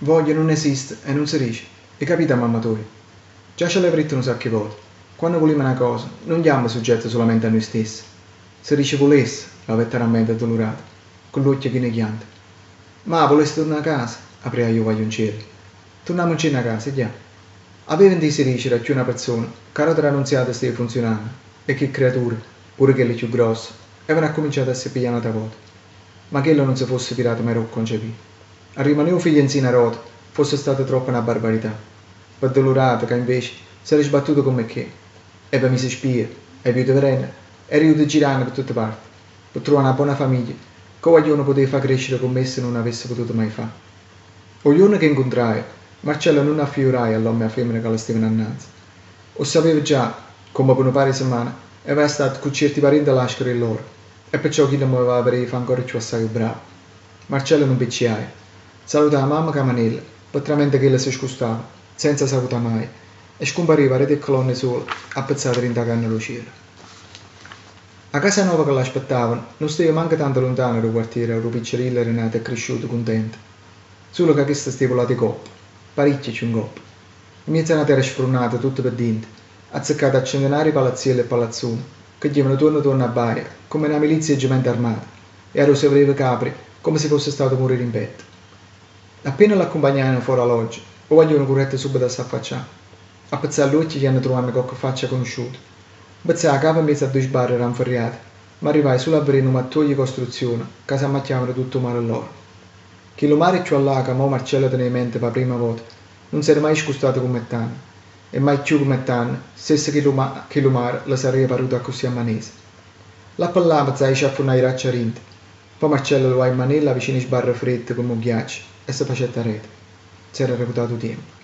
Voglio nun esiste e nun se dice. 'E capito a mamma toja? Già ce l'hê ditto nu sacco 'e vote, quanno vulimmo na cosa, nun jammo suggetto sulamente a nuje stesse. Se dice vulesse, l'avette rammente Addulurata, cu ll'uocchie chine 'e chianto. Ma vulesse turnà 'a casa, 'a priaje 'o guagliunciello. Turnammoncenne 'a casa, jà. Aveva ntiso dicere 'a cchiù 'e na perzona ca 'a rota d' 'a Nunziata steva funziunanno e ch' 'e ccriature, pure chelle cchiù grosse, evano accuminciato a se piglià n'ata vota. Ma chello nun se fosse fidato mai d' 'o concepì. A rimanè 'o figlio nzino 'a rota fosse stata troppo na barbarità. P'Addulurata, ca invece s'era sbattuta comm' e che, eva miso spia, e juto vedenno, era juto giranno pe tutte parte, pe truvà na bona famiglia ca 'o guaglione puteva fà crescere comm'essa nun avesse pututo mai fà. O juorno che 'ncuntraje, Marcello nun affijuraje a ll'omme e 'a femmena ca le stevano annanze. O ssapeva già, comme pe nu paro 'e semmane, aveva stato cu cierti pariente lascare 'e lloro, e perciò chillo mo aveva vedé 'e fà ancora cchiù assaje 'o bravo. Marcello nun picciaje. Salutaje 'a mamma cu 'a manella, pe tramente chella se scustava, senza salutà maje, e scumpareva aret' 'e ccolonne 'e sole appezzate dint' 'a canna d' 'o cielo. 'A casa nova ca l'aspettavano nun steva manco tanto luntana d' 'o quartiere addò 'o piccerillo era nato e crisciuto cuntento. Sulo ca chesta steva 'o lato 'e coppa, paricchio cchiù 'ncoppa. Mmiez' a na terra sfrunnata tutta pe dinto, azzeccata a centenare 'e palazzielle e palazzune che ghievano tuorno tuorno 'a baia comme na milizia 'e gemente armata e addò se vedeva Capri comme si fosse stato muro 'e rimpetto. Appena l'accumpagnajeno fora 'a loggia, 'o guaglione currette subbeto a s'affaccià. Appezzà ll'uocchie jenno truvanno cocche faccia cunusciuta. Mpezzà 'a capa mmiez' a ddoje sbarre d' 'a 'nferriata, ma arrivaje sulo a vedé nu mattuoglio 'e costruzione ca s'ammacchiavano tutt' 'o mare lloro. Chillu mare cchiù allà ca mò Marcello teneva mente p' 'a primma vota, nun s'era maje scustato comm'e tanno. E maje cchiù comm'e tanno, stesso chillu chillu mare le sarria paruto accussì ammanese. Là pe là penzaje 'e ce affunnà 'e braccia dinto. Pò Marcello luvaje 'e manelle 'a vicino 'e sbarre fredde comm' 'o ghiaccio e se facette areto. S'era arrevutato 'o tiempo.